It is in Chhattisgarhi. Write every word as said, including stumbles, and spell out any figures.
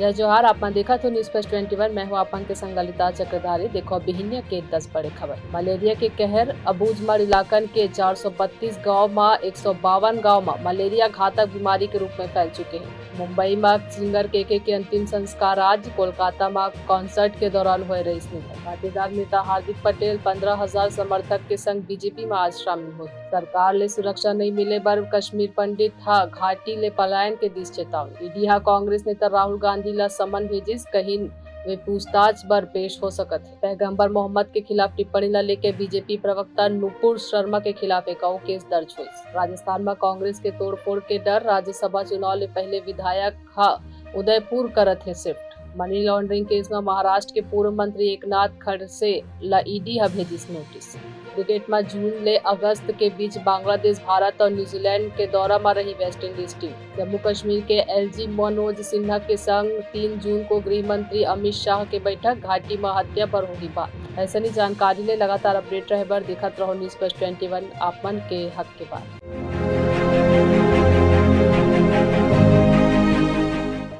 जय जोहार, आप मन देखत हो News Flash twenty one, मैं हूं आप मन के संग ललिता चक्रधारी। देखो बिहिनिया के दस बड़े खबर। मलेरिया के कहर, अबूझमाड़ इलाकन के चार सौ बत्तीस गांव म एक सौ बावन गांव म मलेरिया घातक बीमारी के रूप में फैल चुके हे। मुंबई म सिंगर केके के अंतिम संस्कार आज, कोलकाता म concert के दौरान होए रहिस निधन। पाटीदार नेता हार्दिक पटेल पन्द्रह हजार समर्थक के संग बीजेपी म आज शामिल होही। सरकार ले सुरक्षा नइ मिले बर कश्मीर पंडित ह घाटी ले पलायन के दिस चेतावनी। ईडी ह कांग्रेस नेता राहुल गांधी ल समन भेजिस, कहिन वे पूछताछ बर पेश हो सकत हे। पैगंबर मोहम्मद के खिलाफ टिप्पणी ल लेके बीजेपी प्रवक्ता नुपुर शर्मा के खिलाफ एक अउ केस दर्ज होइस। राजस्थान म कांग्रेस के तोड़फोड़ के डर, राज्यसभा चुनाव ले पहले विधायक ह उदयपुर करत हे shift। मनी लॉन्ड्रिंग केस म महाराष्ट्र के पूर्व मंत्री एकनाथ खडसे ल ईडी ह भेजिस नोटिस। क्रिकेट म जून ले अगस्त के बीच बांग्लादेश, भारत और न्यूजीलैंड के दौरा म रही West Indies team. Jammu Kashmir के एलजी मनोज सिन्हा के संग तीन जून को गृह मंत्री अमित शाह के बैठक, घाटी म हत्या पर होही बात। ऐसनी जानकारी ले लगातार अपडेट रहे बर देखत रहो News Flash twenty one, आप मन के हक के बात।